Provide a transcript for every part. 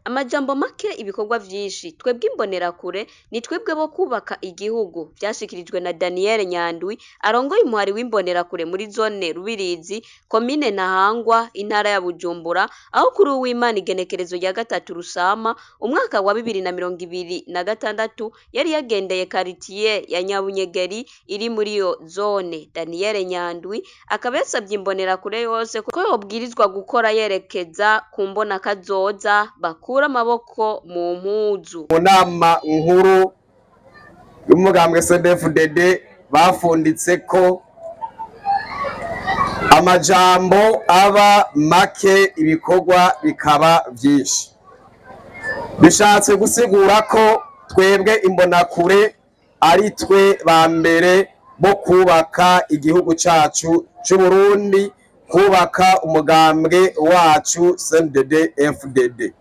Amajambo make ibikorwa vyinshi, twebwe imbonerakure ni twebwe bo kubaka igihugu, vyashikirijwe na Daniel Nyandwi arongoye umuhari w'imbonerakure muri zone Rubirizi, komine Ntahangwa, intara ya Bujumbura, aho kuri uw'Imana igenekerezo rya 3 Rusama umwaka wa 2026 yari yagendeye karitiye ya Nyabunyegeri iri muri iyo zone. Daniel Nyandwi akaba yasavye imbonerakure yose ko yobwirizwa gukora yerekeza ku mbonakazoza, bakura amaboko mu mpuzu. Mu nama nkuru y'umugambwe CNDD-FDD bafunditse ko amajambo aba make ibikorwa bikaba vyinshi. Bishatse gusigura ko twebwe imbonakure ari twe ba mbere bo kubaka igihugu cacu c'Uburundi, kubaka umugambwe wacu CNDD-FDD.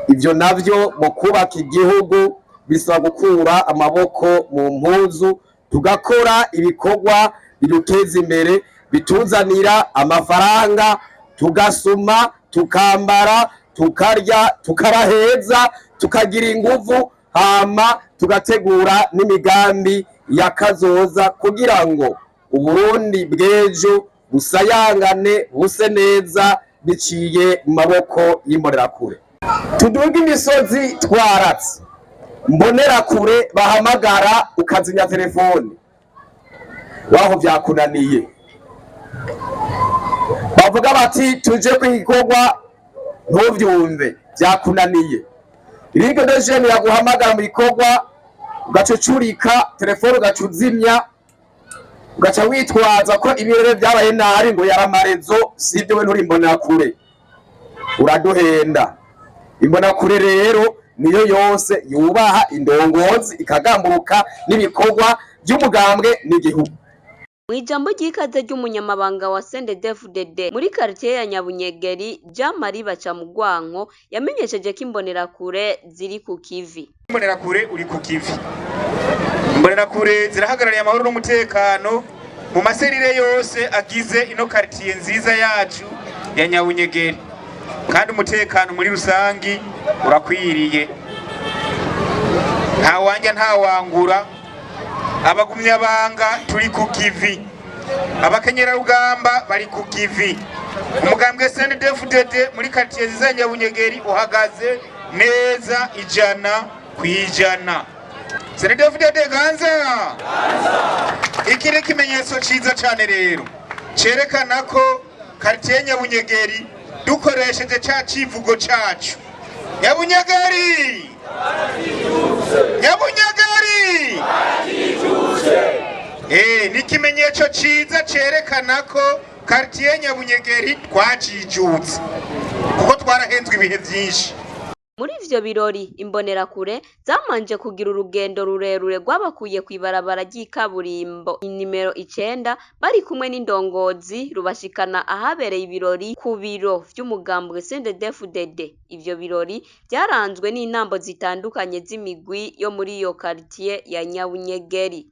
Ivyo navyo mu kubaka igihugu bisaba gukura amaboko mu mpuzu, tugakora ibikorwa biduteza imbere, bituzanira amafaranga, tugasuma, tukambara, tukarya, tukabaheza, tukagira inguvu, hama tugategura n'imigambi ya kazoza kugira ngo Uburundi bw'ejo busayangane, buse neza, biciye mu maboko y'imbonerakure. Tuduga imisozi twaratse, mbonerakure bahamagara ukazimya telefone waho vyakunaniye, bavuga bati tuje kwikorwa ntuvyumve, vyakunaniye. Ligue de Jeunes yaguhamagara mu bikorwa ugaca ucurika telefone, ugaca uzimya, ugaca witwaza ko ibirere vyabaye nabi ngo yaramarezo. Sivyo, we nturi imbonerakure, uraduhenda. Imbonakure rero niyo yose yubaha indongozi, ikagamburuka n'ibikorwa by'umugambwe n'igihugu. Mw'ijambo ry'ikaze ry'umunyamabanga wa CNDD-FDD muri quartier ya Nyabunyegeri, Jean Marie Bacamugwanko, yamenyesheje ko imbonerakure ziri ku kivi. Imbonerakure uri ku kivi. Imbonerakure zirahagarariye amahoro n'umutekano mu maserire yose agize ino quartier nziza yacu ya Nyabunyegeri, kandi umutekano muri rusangi urakwiriye, nta wanja nta wangura. Abagumyabanga turi ku kivi, abakenyerarugamba bari ku kivi. Umugambwe CNDD-FDD muri quartier nziza ya Nyabunyegeri uhagaze neza 100%. CNDD-FDD ganza! Iki ni ikimenyetso ciza cane rero cerekana ko quartier Nyabunyegeri, dukoresheje ca civugo cacu "Nyabunyegeri, Nyabunyegeri", ni ikimenyetso ciza cerekana ko quartier Nyabunyegeri twacijutse, kuko twarahenzwe ibihe vyinshi. Muri ivyo birori, imbonerakure zamanje kugira urugendo rurerure rwabakuye kw'ibarabara ry'ikaburimbo inimero 9 bari kumwe n'indongozi, rubashikana ahabereye ibirori ku biro vy'umugambwe CNDD-FDD. Ivyo birori vyaranzwe n'intambo zitandukanye z'imigwi yo muri iyo quartier ya Nyabunyegeri.